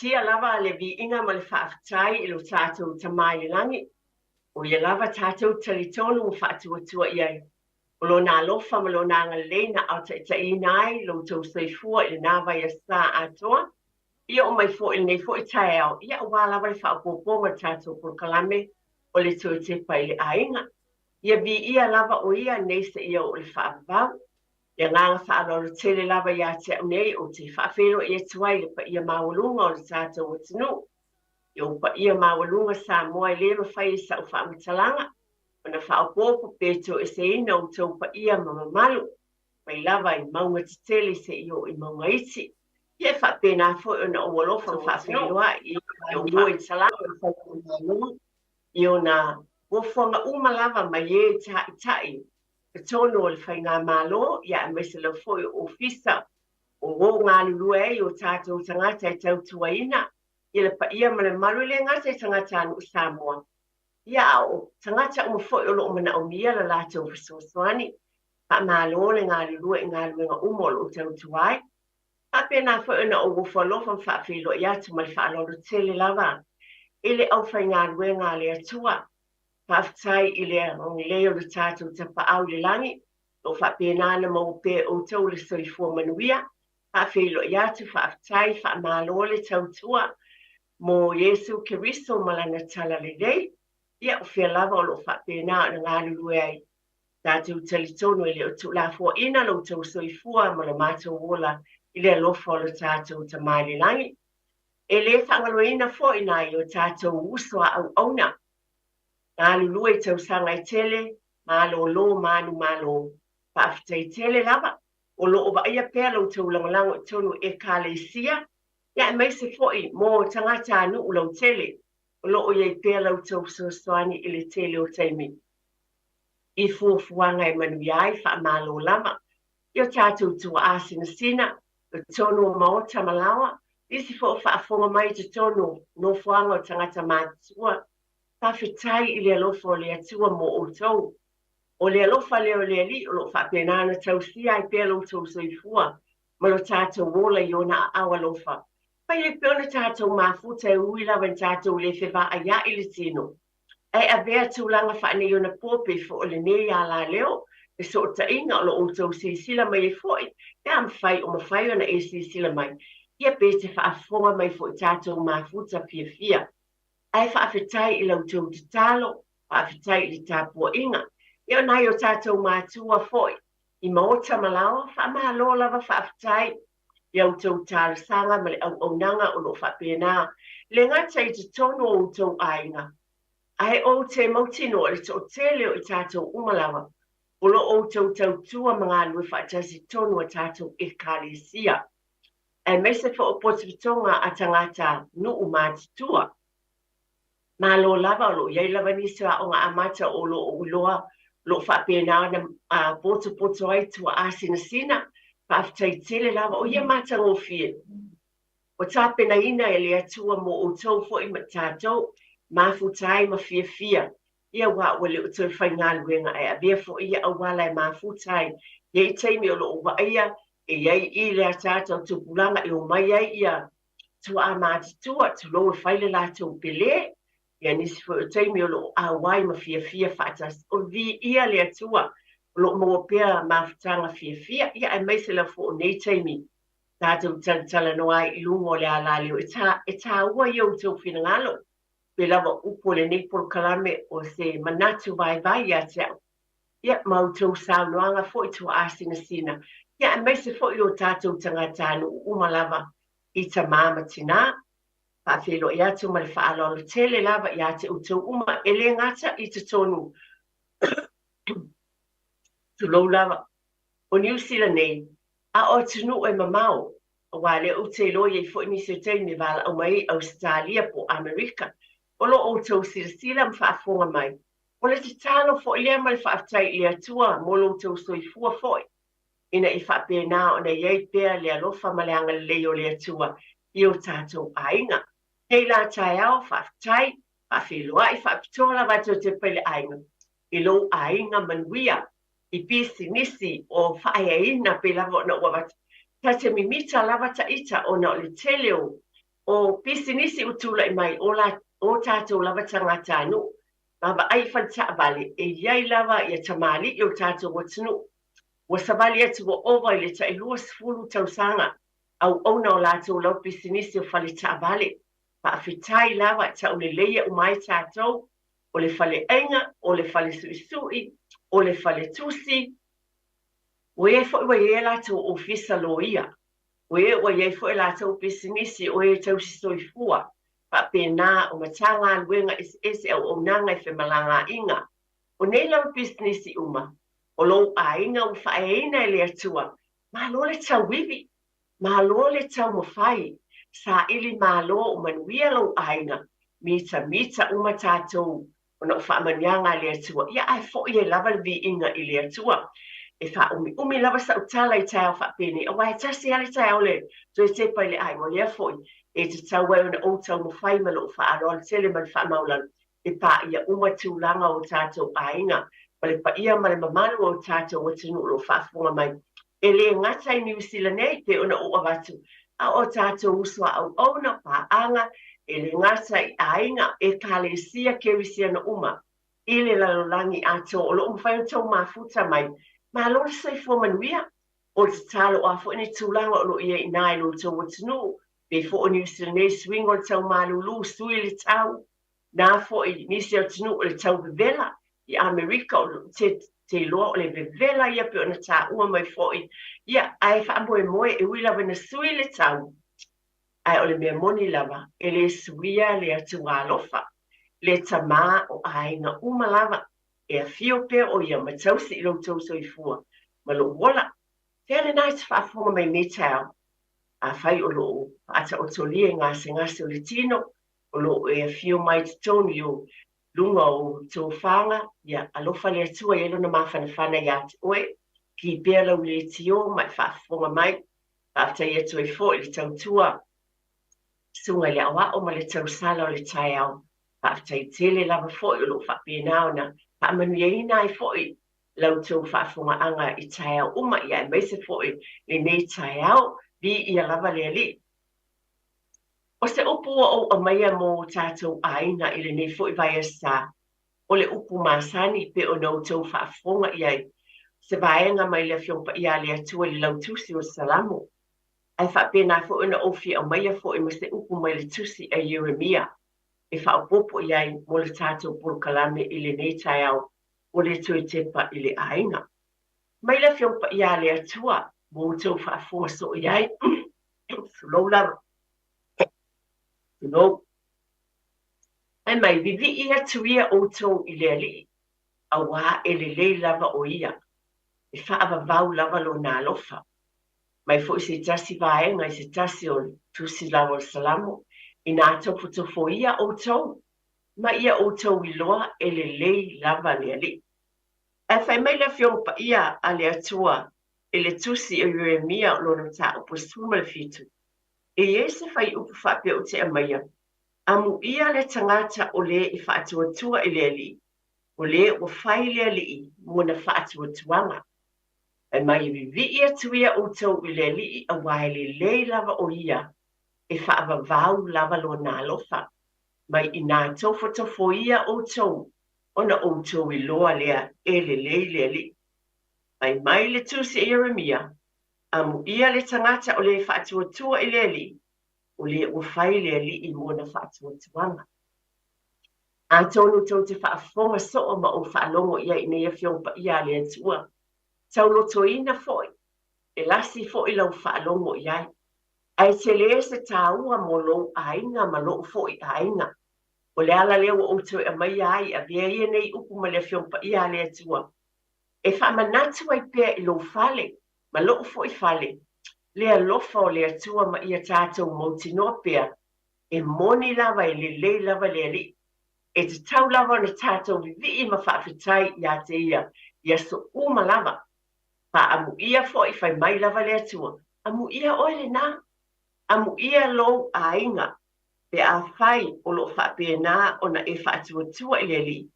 Siitia lava le viiga ma le faafetai i lo tatou Tama i le lagi, o ia lava tatou te talitonu ma faatuatua i ai. O Lona alofa ma Lona agalelei na aotaitaiina ai lo outou soifua i lena vaiaso atoa, ia oo mai foi i lenei foi taeao, ia aua lava le faaopoopoga o le tatou polokalame o le Toe Tepa i le Aiga. Ia viia lava o ia nei seia oo i le faavavau. Le agaga faaaloalo tele lava ia te au nei ou te faafeiloai atu ai i le paia maualuga o le tatou atunuu. I ou paia maualuga Samoa e le mafai e sau faamatalaga ona faaopoopo pe toeseina outou paia ma mamalu mai lava i mauga tetele seia oo i mauga iti. Ia e faapena foi ona ou alofa ma faafeiloai i ou i i ona fuafuaga uma lava mai e taʻitaʻi totonu o le faigamalo, ia aemaise lava foi o ofisa o o galulue ai o tatou tagata e tautuaina ia le paia ma le mamalu, e le gata i tagatanuu Samoa, ia a o tagata uma foi o loo manaomia le latou fesoasoani. Faamalo le galulue i galuega uma o loo tautua ai. Faapena foi ona ou ofo alofa ma faafeiloai atu ma le faaaloalo tele lava i le aufaigaluega a le Atua. Faafetai i le agalelei o le tatou Tapaau i le lagi, o faapena ona maua pea e outou le soifua manuia. Faafeiloai atu, faafetai, faamalo le tautua mo Iesu Keriso ma lana talalelei. Ia o fea lava o loo faapena ona galulue ai. Tatou talitonu e le o tuulafoaiina lo outou soifua ma lo matou ola i le alofa o le tatou Tama i le lagi. E le faagaloina foi nai o tatou uso a auauna galulue i tausaga e tele, malōlō manumalo. Faafetai tele lava o loo vaaia pea lo outou lagolago i totonu o Ekalesia, ia aemaise foi mo tagatanuu lautele o loo i ai pea la outou fesoasoani i le tele o taimi i fuafuaga e manuia ai. Faamalo lava i o tatou tuaa sinasina i totonu o maota ma laoa, nisi foi o faafofoga mai i totonu o nofoaga o tagata matutua. Faafetai i le alofa o le Atua mo outou. O le alofa lea o le Alii o loo faapena ona tausia ai pea lo outou soifua ma lo tatou ola i ona aao alofa. Fai ai pea ona tatou mafuta e ui lava ina tatou le fevaaiai le tino, ae avea tulaga faaneionapo pei foi o lenei alaleo fesootaiga o lo outou silasila mai ai foi, pe a mafai o mafai ona e silasila mai, ia pe te faafofoga mai foi tatou mafuta fiafia. Ae faafetai i la outou tatalo, faafetai i le tapuaiga. Ia o nai o tatou matua foi i maota ma laoa, faamalo lava, faafetai i a outou talosaga ma le auaunaga o loo faapena le gata i totonu o outou aiga, ae ou te mautinoa le toatele o i tatou uma lava o lo outou tautua ma galulue faatasi tonu a tatou Ekalesia, aemaise foi o potopotoga a tagata nuu matutua. Malo lava, o loo i ai lava nisi o aoga amata o lo o iloa o loo faapena ona potopoto ai tuaa sinasina. Faafetai tele lava o ia matagofie ua tapenaina e le Atua mo outou foi ma tatou mafuta ai ma fiafia, ia aua ua le o toe faigaluega ae avea foi ia auala e mafuta ai. E i ai taimi o loo vaaia e i ai i le ataata o tupulaga e omai ai ia tuaa matutua, tulou, e fai le latou pele. Ia nisi foi o taimi o loo auai ma fiafia faatasi. O viia le Atua o loo maua pea mafutaga fiafia, ia aemaise lava foi o nei taimi tatou talatalanoa ai i luga o le alaleo. E tāua ia outou finagalo pe lava upu o lenei polokalame o se manatu vaivai ia te au, ia ma outou saunoaga foi tuaa sinasina, ia aemaise foi o tatou tagatanuu uma lava i tamā ma tinā. Faafeiloai atu ma le faaaloalo tele lava ia te outou uma, e le gata i totonu, tulou lava, o Niu Sila nei, a o atunuu e mamao, aua lea ou te iloa e i ai foi nisi o taimi e valaau mai ai Ausetalia po o Amerika o lo o outou silasila ma faafofoga mai. O le tatalo foi lea ma le faafetai i le Atua mo lo outou soifua foi, ina ia faapena ona i ai pea le alofa ma le agalelei o le Atua i o tatou aiga. Nei la taeao, faafetai, faafeiloai faapitoa lava atu e Tepa i le Aiga i lou aiga manuia i pisinisi o faaeaina pei lava ona ua avatu. Ta te mimita lava ta ita ona o le tele o O pisinisi ua tulai mai o la o tatou lava tagatanuu, vaavaai i fale taavale, e i ai lava ia tamalii o le tatou atunuu ua savali atu ua ova i le tai 20 tausaga auauna o latou lava pisinisi o fale taavale. Faafetai lava, e tauleleia uma ai tatou, o le faleaiga, o le fale suisui, o le fale tusi, o e foi ua i ai latou ofisa loia, o e ua i ai foi latou pisinisi, o e tausi soifua, faapena o Matagaluega eseese auaunaga i femalagaaiga. O nei lava pisinisi uma, o lou aiga ua faaeaina e le Atua, malo le tauivi, malo le taumafai, saili malo ua manuia lou aiga, mitamita uma tatou ona o faamanuiaga a le Atua, ia ae foi ai lava le viiga i le Atua. E faaumiumi lava sau tala i taeao faapenei, aua e tasi lava le taeao le toe tepa i le aiga, o lea foi e tatau ai ona ou taumafai ma lou faaaloalo tele ma le faamaualalo e paia uma tulaga o tatou aiga ma le paia ma le mamalu o tatou atunuu o lo o faafofoga mai. E le gata i Niu Sila nei pei ona ou avatu, a o tatou uso a auauna, paaga, e le gata i aiga, ekalesia, kerisiano uma i le lalolagi atoa o lo o mafai ona tou mafuta mai. Malo le soifua manuia. O le tatalo o a foi ni tulaga o lo o i ai i ina i lo outou atunuu, pei foi o Niu Sila nei, suiga o le tau malulu, sui le tau, na foi nisi o atunuu o le tau vevela, i Amerika o te iloa o le vevela ia pei ona taua mai foi, ia ae faamoemoe e ui lava ina sui le tau, ae o le mea moni lava e le suia le Atua alofa, le Tama o aiga uma lava, e afio pea o ia ma tausi i lo outou soifua ma lou ola. Fea lena e te faafofoga mai nei taeao, afai o loo faataotolia i gasegase o le tino, o loo e afio mai i totonu i ou luga o tofaga, ia alofa le Atua i ai lona mafanafana iā te oe, ki pea lau leitio ma e faafofoga mai. Faafetai atu ai foi i le tautua susuga i le aoao ma le tausala o le taeao. Faafetai tele lava foi o loo faapena ona faamanuiaina ai foi la outou faafofogaaga i taeao uma, ia aemaise foi lenei taeao. Viia lava le Alii. O se upu ua ou aumaia mo tatou aiga i lenei foi vaiaso, o le upu masani pe ona outou faafofoga i ai, se vaega mai le Afioga Paia a le Atua i le lautusi o le Salamo, ae faapena foi ona ou fia aumaia foi ma se upu mai le tusi a Ieremia e faaopoopo i ai mo le tatou polokalame i lenei taeao ua le toe tepa i le aiga. Mai le Afioga Paia a le Atua mo outou faafofoga soo i ai. Tulou lava. Tulou. Fai mai, vivii atu ia outou i le Alii, auā e lelei lava o ia, e faavavau lava lona alofa. Mai foi se tasi vaega i se tasi o le tusi lava o le Salamo, inā tofotofoia outou, ma ia outou iloa e lelei lava le Alii. Ae fai mai le Afioga Paia a le Atua i le tusi o Ieremia o lona mataupu e 17, e i ai se fuaiupu faapea ou te aumaia, amuia le tagata o le i faatuatua i le Alii, o le ua fai le Alii mo ona faatuatuaga. Fai mai e vivii atu ia outou i le Alii auā e lelei lava o ia, e faavavau lava lona alofa. Mai inā tofotofoia outou, ona outou iloa lea e lelei le Alii. Fai mai le tusi a Ieremia, amuia le tagata o le faatuatua i le Alii, o le ua fai le Alii mo ona faatuatuaga. Atonu tou te faafofoga soo ma ou faalogo i ai i nei Afioga Paia a le Atua, taulotoina foi, e lasi foi lau faalogo i ai. Ae tele se tāua mo lou aiga ma lou foi aiga. O le ala lea ua ou toe aumaia ai, avea ia nei upu ma le Afioga Paia a le Atua, e faamanatu ai pea i lou fale ma lou foi fale, le alofa o le Atua ma ia tatou mautinoa pea, e moni lava e lelei lava le Alii. E tatau lava ona tatou vivii ma faafetai iā te ia i aso uma lava. Faaamuia foi fai mai lava le Atua, amuia oe lenā, amuia lou aiga, pe afai o loo faapena ona e faatuatua i le Alii,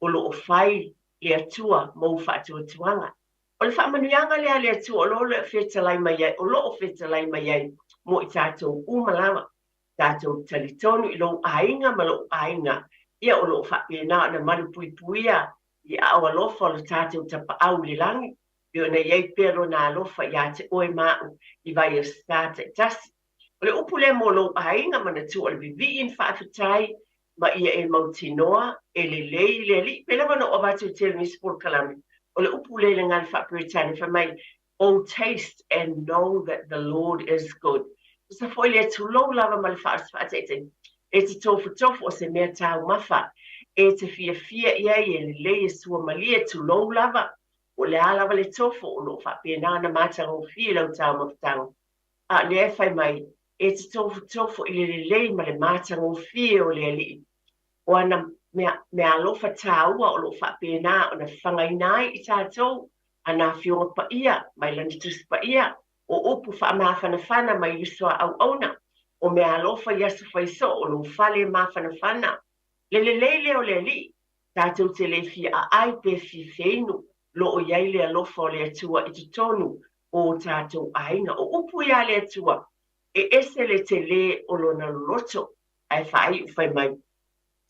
o loo fai le Atua mou faatuatuaga. O le faamanuiaga lea a le Atua o lo o fetalai mai ai, o loo fetalai mai ai mo i tatou uma lava. Tatou talitonu i lou aiga ma lou aiga, ia o lo o faapena ona malupuipuia i aao alofa o lo tatou Tapaau i le lagi, pei ona i ai pea Lona alofa ia te oe ma au i vaiaso sa taitasi. O le upu lea mo lou aiga, manatua o le vivii ma faafetai ma ia e mautinoa e lelei le Alii. Pei lava ona ou avatu i le tele o nisi polokalame, o le upu lea i le gagana faa-Peretania fai mai, Oh taste and know that the Lord is good. Tusa foi lea tulou lava ma le faataitaiga, e te tofotofo o se mea taumafa e te fiafia i ai e lelei e suamalie, tulou lava, po o le a lava le tofo o lo o faapena ona matagofie lau taumafataga. A o lea e fai mai, e te tofotofo i le lelei ma le matagofie o le Alii. O ana mea, meaalofa tāua o lo o faapena ona fagaina ai i tatou, ana Afioga Paia mai Lana Tusi Paia, o upu faamafanafana mai uso a auauna, o meaalofa i aso fai soo o lou fale e mafanafana. Le lelei lea o le Alii, tatou te le fia aai pe fia feinu, lo o i ai le alofa o le Atua i totonu o o tatou aiga. O upu ia a le Atua, e ese le telē o lona loloto, ae faaiu fai mai,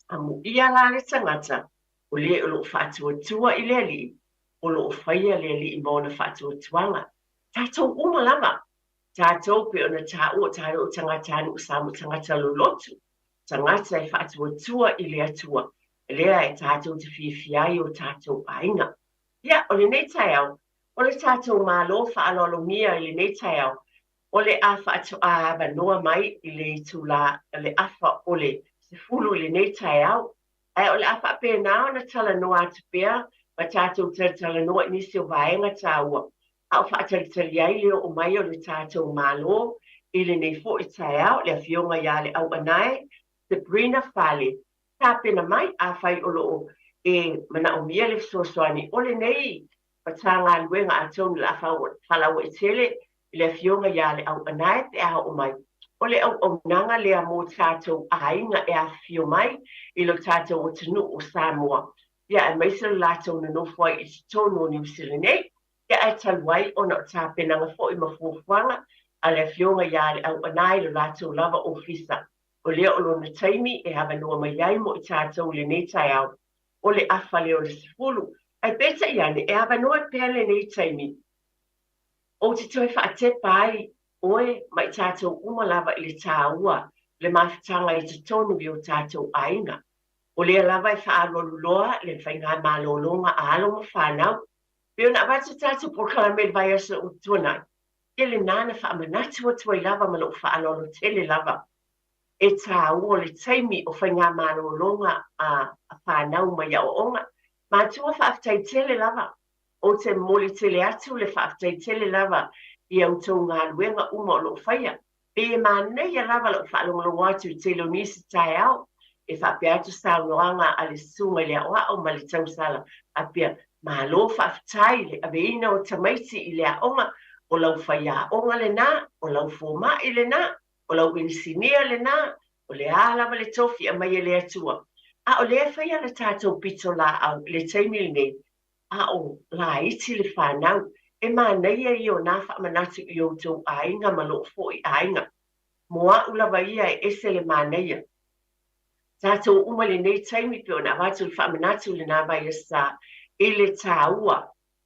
Amuia la le tagata o le o lo o faatuatua i le Alii, o lo o faia le Alii ma ona faatuatuaga. Tatou uma lava, tatou pei ona taua, tatou o tagatanuu Samoa, tagata lolotu, tagata e faatuatua i le Atua, lea e tatou te fiafia ai o tatou aiga. Ia, o lenei taeao, o le tatou Malo faaaloalogia i lenei taeao, o le a faatoa avanoa mai i le itulā o le afa o le 10 i lenei taeao, ae o le a faapena ona talanoa atu pea ma tatou talatalanoa i nisi o vaega taua a o faatalitali ai le oo mai o le tatou Malo i lenei foi taeao, le Afioga ia Le Auanae Sabrina Fale. Tapena mai, afai o lo o e manaomia le fesoasoani o lenei Matagaluega, atonu o le a faalauaitele i le Afioga ia Le Auanae pe a oo mai. O le auaunaga lea mo tatou aiga e afifio mai i lo tatou atunuu o Samoa, ia aemaise lo latou nonofo ai i totonu o Niu Sila nei, ia ae talu ai ona o tapenaga foi ma fuafuaga a le Afioga ia Le Auanae i lo latou lava ofisa. O lea o lona taimi e avanoa mai ai mo i tatou i lenei taeao, o le afa lea o le 10. Ae peitai ane, e avanoa pea lenei taimi Ou te toe faatepa ai oe ma i tatou uma lava i le tāua o le mafutaga i totonu i o tatou aiga. O lea lava e faalualu loa le faigamalologa a alo ma fanau. Pei ona avatu tatou polokalame i le vaiaso ua tuanai, ia lena na faamanatu atu ai lava ma lou faaaloalo tele lava. E tāua o le taimi o faigamalologa a fanau mai aoaoga. Matua faafetai tele lava. Ou te momoli tele atu le faafetai tele lava i a outou galuega uma o lo o faia. Pei e manaia lava lau faalogologo atu i tele o nisi taeao e faapea atu saunoaga a le susuga i le aoao ma le tausala faapea, Malo faafetai i le aveina o tamaiti i le aoga, o lau faiaoga lena, o lau fomai lena, o lau inisinia lena, o le a lava le tofi e aumai e le Atua. A o lea e faia le tatou pitolaau i le taimi lenei, a o laiti le fanau, e manaia ia o nā faamanatu i outou aiga ma lou foi aiga. Mo a'u lava ia e ese le manaia. Tatou uma i lenei taimi pei ona avatu le faamanatu i lenā vaiaso sa i le tāua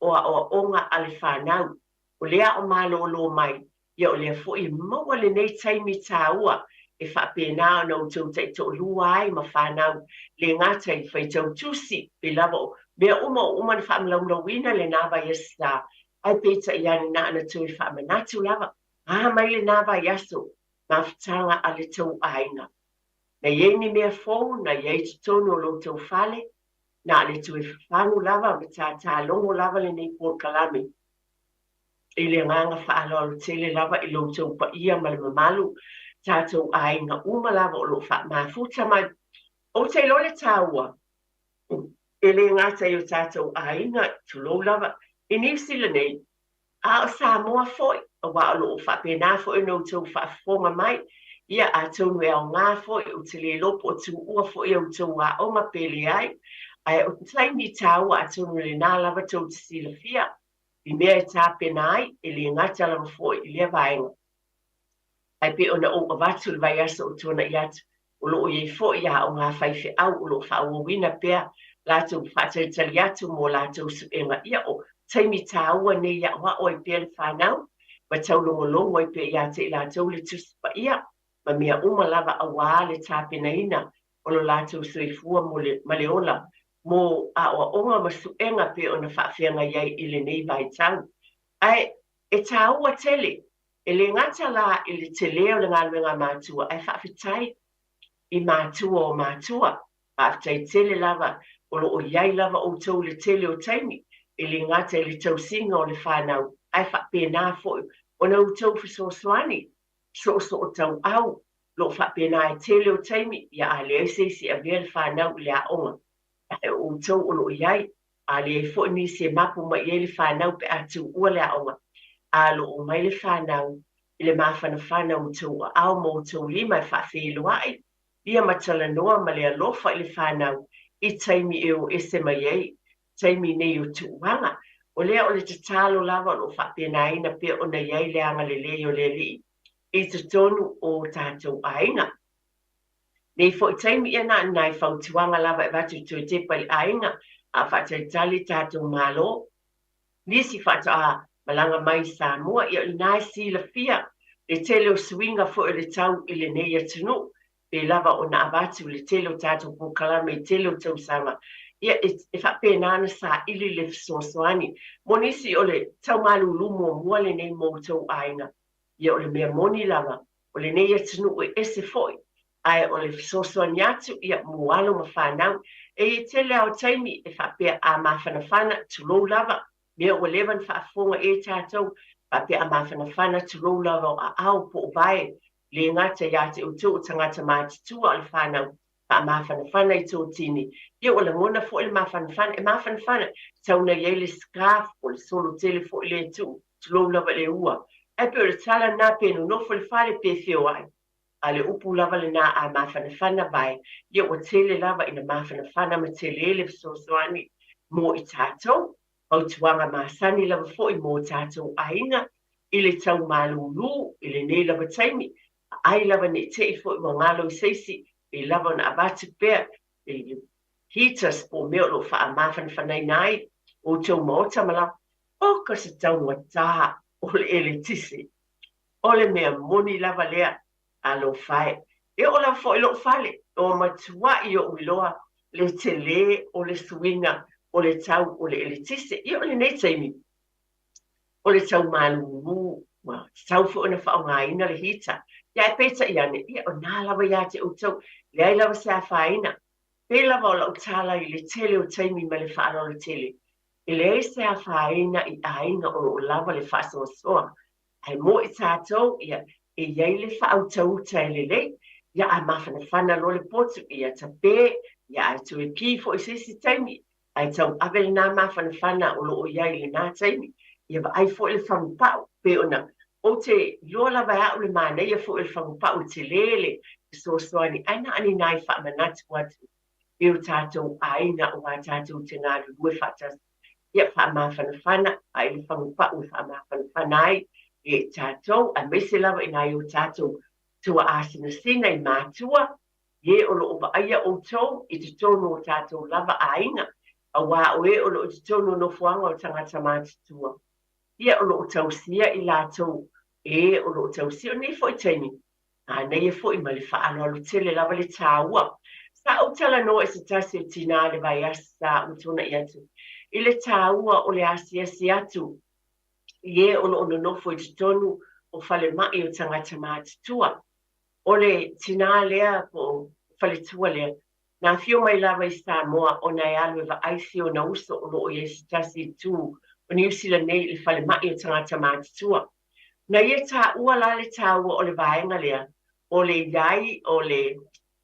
o aoaoga a le fanau. O lea o malōlō mai Ia o lea foi e maua lenei taimi tāua e faapena ona outou taitoalua ai ma fanau, le gata i faitau tusi, pei lava o mea uma o uma ona faamalamalauina lenā vaiaso sa, ae peitai ane na ona toe faamanatu lava, a mai lenā vaiaso, mafutaga a le tou aiga. Na i ai ni mea fou na i ai totonu o lo outou fale, na o le toe fafagu lava ma tātālogo lava lenei polokalame. I le agaga faaaloalo tele lava i lo outou paia ma le mamalu, tatou aiga uma lava o lo o faamafuta mai. Ou te iloa le taua, e le gata i o tatou aiga, tulou lava, i Niu Sila nei, a o Samoa foi, aua o lo o faapena foi ona outou faafofoga mai, ia atonu e aoga foi, ou te le iloa po o tuua foi a outou aoga pe leai, ae o taimi taua atonu lenā lava tou te silafia, i mea e tapena ai, e le gata lava foi i lea vaega. Ae pei ona ou avatu i le vaiaso o tuanai atu, o lo o i ai foi aoga a faifeau o lo o faaauauina pea latou faatalitali atu mo latou suega. Ia, o taimi taua nei e aʻoaʻo ai pea le fanau ma taulogologo ai pea ia te i latou le Tusi Paia ma mea uma lava auā le tapenaina o lo latou soifua mo le, ma le ola mo aoaoga ma suega pei ona faafeagai ai i lenei vaitau. Ae e taua tele E le gata la i le telē o le galuega a matua, ae faafetai i matua o matua. Faafetai tele lava o lo o i ai lava outou i le tele o taimi, e le gata i le tausiga o le fanau, ae faapena foi ona outou fesoasoani soosootauau o lo o faapena e tele o taimi, ia a leai se isi e avea le fanau i le aoga, ae o outou o lo o i ai. A leai foi nisi e mapu mai i ai le fanau pe a tuua le aoga, a lo o mai le fanau i le mafanafana o outou aao ma outou lima e faafeiloai ia ma talanoa ma le alofa i le fanau i taimi e o ese mai ai, taimi nei o tuuaga. O lea o le tatalo lava o lo o faapenaina pea ona i ai le agalelei o le Alii i totonu o tatou aiga. Nei foi taimi ia na o ni nai fautuaga lava e avatu i toe tepa i le aiga a o faatalitali tatou Malo. Nisi faatoa malaga mai i Samoa, ia o lena e silafia le tele o suiga foi o le tau i lenei atunuu, pe lava ona avatu le tele o tatou polokalame i tele o tausaga, ia e faapena ona saili le fesoasoani. Mo nisi o le tau malulu muamua lenei mo outou aiga, ia o le mea moni lava, o lenei atunuu e ese foi, ae o le fesoasoani atu, ia, mo alo ma fanau. E i ai tele lava o taimi e faapea a mafanafana, tulou lava, mea ua leva ona faafofoga i ai tatou, faapea a mafanafana, tulou lava o aao po o vae, le gata ia te outou o tagata matutua o le fanau, faamafanafana i totini, ia ua lagona foi le mafanafana, e mafanafana, tau na i ai le scarf po o le solo tele foi lea e tuu, tulou lava i le ua. Ae pei o le tala lena, pe nonofo i le fale pe feoai, a o le upu lava lena a mafanafana vae, ia ua tele lava ina mafanafana ma tele le fesoasoani mo i tatou. Fautuaga masani lava foi mo tatou aiga i le tau malūlū i lenei lava taimi, ai lava ne i te i foi ua galo i se isi, e lava ona avatu pea i heaters po o mea o lo o faamafanafanaina ai outou maota ma la oka se taugata o le eletise. O le mea moni lava lea, alofa e. E oo lava foi i lou fale, ua matuai ou iloa le tele o le suiga o le tau o le eletise. Ia o lenei taimi, o le tau malūlū, ua tatau foi ona faaaogaina le heater. Ia ae peitai ane, ia o na lava ia te outou, leai lava se afaina. Pei lava o lau tala i le tele o taimi ma le faaaloalo tele, e leai se afaina i aiga o lo o lava le faasoasoa. Ae mo i tatou, ia, e i ai le faautauta e lelei, ia a mafanafana loa le potu, ia tape, ia ae toe pi foi i se isi taimi, ae tau ave lena mafanafana o lo o i ai i lena taimi. Ia vaai foi le fagupau, pei ona ou te iloa lava e au le manaia foi o le fagupau e tele le fesoasoani, ae na o ni nai faamanatu atu i o tatou aiga aua tatou te galulue faatasi. Ia faamafanafana a i le fagupau e faamafanafana ai i tatou, aemaise lava i nai o tatou tuaasinasina i matua, i e o lo o vaaia outou i totonu o tatou lava aiga, auā o e o lo o i totonu o nofoaga o tagata matutua, ia o lo o tausia i latou e o lo o tausia. O lenei foi taimi, manaia foi ma le faaaloalo tele lava le tāua. Sa ou talanoa i se tasi o tinā i le vaiaso sa ua tuanai atu i le tāua o le asiasi atu i e o lo o nonofo i totonu o falemai o tagata matutua. O le tinā lea po o faletua lea, na afio mai lava i Samoa ona e alu e vaai si ona uso o lo o i ai se tasi i tu o Niu Sila nei i le falemai o tagata matutua. Na ia taua la le taua o le vaega lea o le i ai o le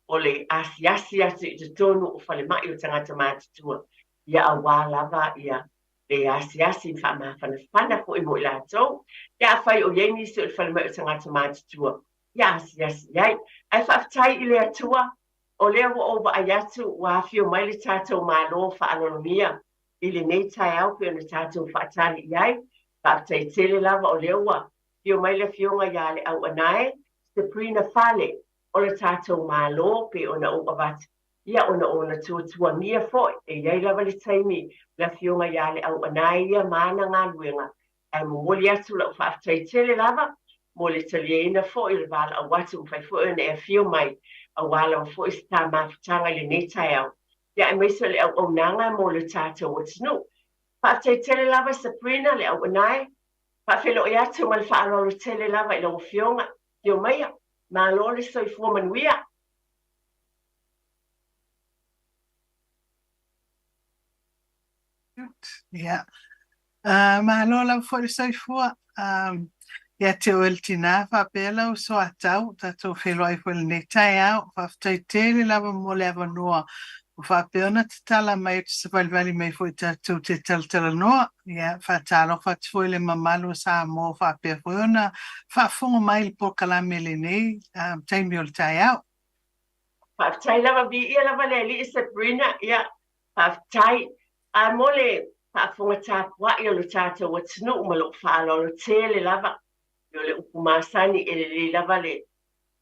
o le asiasi atu i totonu o falemai o tagata matutua, ia auā lava ia le asiasi ma faamafanafana foi mo i latou. Ia afai o i ai nisi o le falemai o tagata matutua, ia asiasi i ai. Ae faafetai i le Atua, o lea ua ou vaai atu ua afio mai le tatou Malo faaaloalogia i lenei taeao pei ona tatou faatali i ai. Faafetai tele lava o lea ua afio mai le Afioga ia Leauanae. Sabrina Fale o le tatou Malo pei ona ou avatu, ia ona o ona tuatuagia foi, e i ai lava le taimi o le Afioga ia Le Auanae ia ma ana galuega, ae momoli atu lau faafetai tele lava mo le taliaina foi o le valaau atu, mafai foi ona e afio mai aua lava foi se ta mafutaga i lenei taeao, ia aemaise o le auaunaga mo le tatou atunuu. Faafetai tele lava Sabrina Le Auanae, faafeiloai atu ma le faaaloalo tele lava i lau Afioga. Afio maia, malo le soifua manuia. Ia. Malo lava foi le soifua. Ia te oe le tinā faapea lau soatau, tatou feiloai foi i lenei taeao. Faafetai tele lava mo le avanoa ua faapea ona tatala mai ou te savalivali mai foi tatou te talatalanoa. Ia, faatalofa atu foi i le mamalu o Samoa ua faapea foi ona faafofoga mai i le polokalame i lenei taimi o le taeao. Faafetai lava, viia lava le Alii Sabrina, ia, faafetai. A mo le faafofoga tapuai o lo tatou atunuu ma lou faaaloalo tele lava, ia o le upu masani e lelei lava le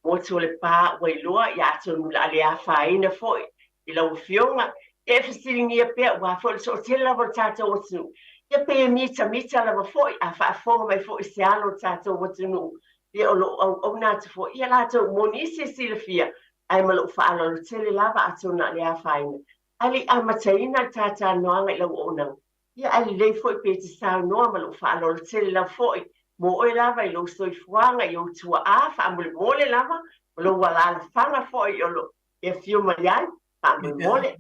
motu o le pa ua iloa, ia atonu o le a le afaina foi i lau Afioga, ia e fesiligia pea aua foi o le toatele lava o le tatou atunuu, ia pe mitamita lava foi a faafofoga mai foi i se alo o le tatou atunuu, ia o lo o auauna atu foi ia latou mo nisi e silafia, ae ma lou faaaloalo tele lava atonu o le a le afaina. Ae le i amataina le talatalanoaga i lau auaunaga, ia ae lelei foi pe te saunoa ma lou faaaloalo tele lava foi mo oe lava i lou soifuaga i ou tuaa faamolemole lava, o lou alaalafaga foi o lo o e afio mai ai, faamolemole.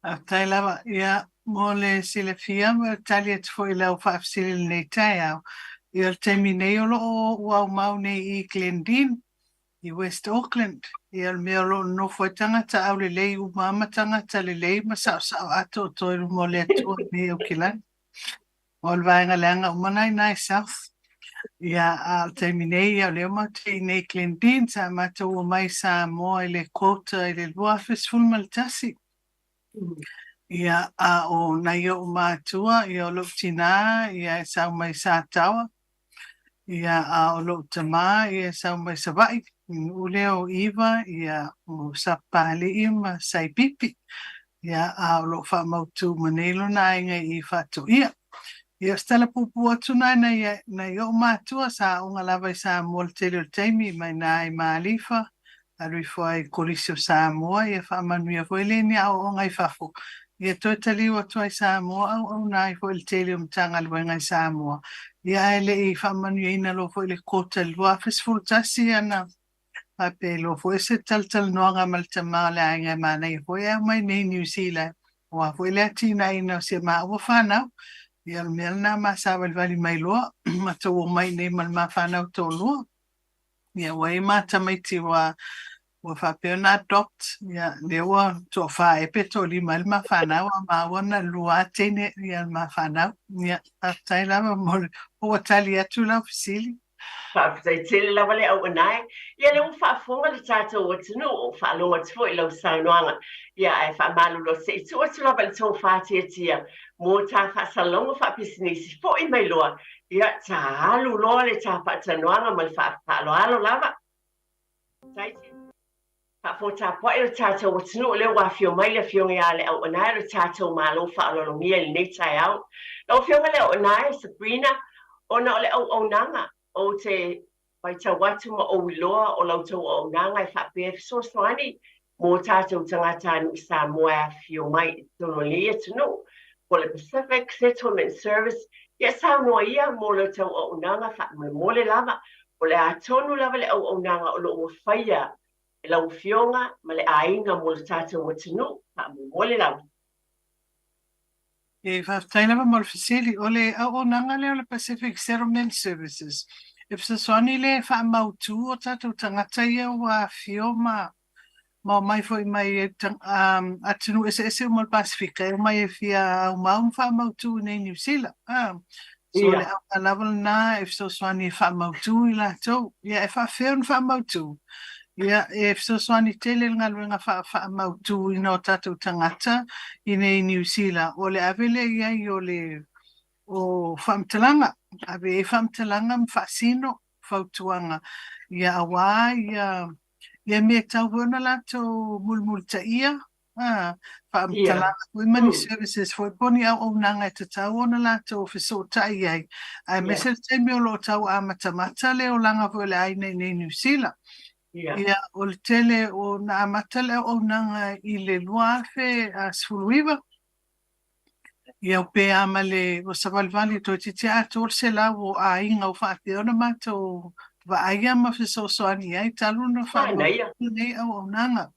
Faafetai lava. Ia, mo le silafia ma tali atu foi i lau faafesili i lenei taeao, ia o le taimi nei o lo o ou aumau nei i Glendene, i West Auckland. Ia o le mea o lo o nonofo ai tagata aulelei uma ma tagata lelei ma saosao atoatoa i luma o le Atua i nei Aukilani. O le vaega leaga uma na i ina i South. Ia, a o le taimi nei, ia o lea matou te i nei i Glendene, sa matou omai i Samoa i le quota i le 2011. Ia, a o nai ou matua, ia o lou tinā, ia e sau mai Sataoa, Ia, a o lou tama, ia e sau mai Savaii, i nuu lea o Iva, ia, o Sapapalii ma Saipipi. Ia, a o lo o faamautu uma nei lona aiga i Faatoia. Ia, o se tala puupuu atu na nai, nai ou matua, sa aoga lava i Samoa le tele o le taimi, mai ina i Malifa, alu ifo ai i Kolisi o Samoa, ia faamanuia foi le ni aoaoga i fafo, ia toe taliu atu ai i Samoa, auauna ai foi i le tele o Matagaluega i Samoa, ia ae le i faamanuiaina loa foi i le quota i le 2011 ana faapea loa foi se talatalanoaga ma le tama o le aiga e manaia foi e aumai nei i Niu Sila aua foi le atinaeina o si a maua fanau. Ia o le mea lena ma savalivali mai loa matou omai nei ma le ma fanau toalua. Ia ua i ai ma tamaiti ua ua faapea ona adopt, ia lea ua toafa ea pe toalima ai le ma fanau, a maua na lua teine ia le ma fanau. Ia, faafetai lava mo le ua tali atu lau fesili. Faafetai tele lava le auaunae. Ia lea ua faafofoga le tatou atunuu, ua faalogo atu foi i lau saunoaga. Ia ae faamalulu atu se i tuu atu lava i le tofa tiatia mo ta faasalalauga faapisinisi foi mai loa Ia, ta alu loa le ta faatalanoaga ma le faaaloalo lava. Tai faafofoga tapuai o le tatou atunuu, lea ua afio mai le Afioga ia Le Auaunae o le tatou Malo faaaloalogia i lenei taeao. Lau Afioga Le Auaunae, Sabrina, ona o le auaunaga, ou te Matau atu ma ou iloa o la outou auaunaga e faapea e fesoasoani mo tatou tagatanuu Samoa e afifio mai i totonu o lenei atunuu, po o le Pacific Settlement Service, ia saunoa ia mo la outou auaunaga faamolemole lava, o le a tonu lava le auaunaga o lo o ua faia e lau Afioga ma le aiga mo le tatou atunuu, faamolemole lava. E faafetai lava mo le fesili. O le auaunaga lea o le Pacific Settlement Services, e fesoasoani le faamautu o tatou tagata ia ua afifio ma ma omai foi mai atunuu eseese uma o le Pasefika e omai e fia aumau ma faamautu i inei i Niu Sila. So o le auga lava lena e fesoasoani e faamautu i latou. Ia e faafefea ona faamautu? Ia e fesoasoani tele le galuega faamautuina o tatou tagata i inei i Niu Sila, o le ave lea i ai o le o faamatalaga, ave i ai faamatalaga ma faasino, fautuaga, ia auā ia ia mea e tatau foi ona latou mulimulitaia, a, faamatalaga foi ma ni services foi po o ni auaunaga e tatau ona latou fesootai ai, aemaise le taimi o lo o tau amatamata le olaga foi o le aiga i inei i Niu Sila. Ia, o le tele o na amata le auaunaga i le 2019, ia pe a ma le ua savalivali toeitiiti atoa le 100 o aiga ua faapea ona matou vaaia ma fesoasoani i ai talu ona faamauina lenei auaunaga.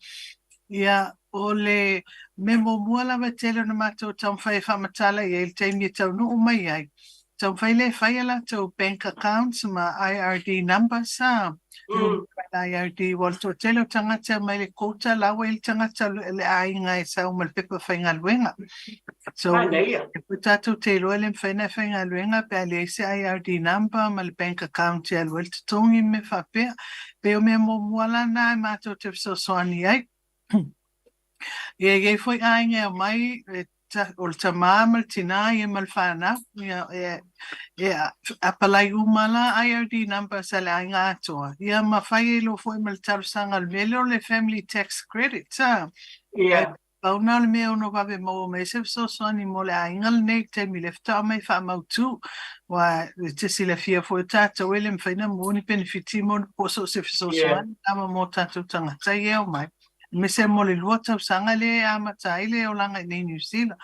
Ia, o le mea muamua lava e tele ona matou taumafai e faamatala i ai i le taimi e taunuu mai ai, taumafai lea e fai a latou bank accounts ma IRD numbers, a, IRD, ua o le toatele o tagata e omai i le quota, la ua i ai le tagata le aiga e sau ma le pepa faigaluega. So, e tatou te iloa e le mafai ona e faigaluega pe a leai se IRD number ma le bank account e alu ai le totogi ma mea faapea. Pei o mea muamua la na e matou te fesoasoani ai. Ia, e i ai foi aiga e aumai, o le tama ma le tina ia ma le fanau, ia, e apalai uma la IRD numbers a le aiga atoa, ia ma fai ai loa foi ma le talosaga o le mea lea o le family tax credit, a. Pau na o le mea e ono vave maua mai ai se fesoasoani mo le aiga lenei i le taimi lea faatoa aumai faamautu. Aua e te silafia foi o tatou e le mafai ona maua ni penefiti mo po o so o se fesoasoani lava mo tatou tagata ia e omai, aemaise mo le 2 tausaga lea e amata ai le olaga i inei i Niu Sila.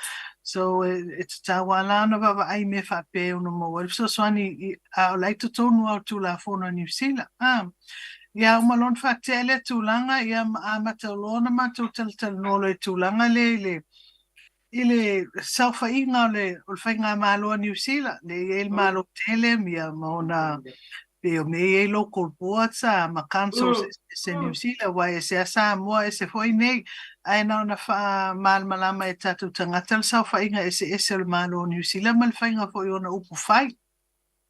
So e tatau lava la ona vaavaai i mea faapea e ono maua ai le fesoasoani a o la e i totonu lava o le Tulafono a Niu Sila. Ia uma loa ona faatea lea tulaga, ia ma amata loa ona matou talatalanoa loa i tulaga lea i le i le saofaiga o le o le faigamalo a Niu Sila, lea e i ai le Malo tele ia ma ona pei o mea e i ai local boards a ma councils eseese i Niu Sila, aua e ese lava Samoa ese foi nei, ae na ona faamalamalama e tatou tagata le saofaiga eseese o le Malo o Niu Sila ma le faiga foi o ona upu fai.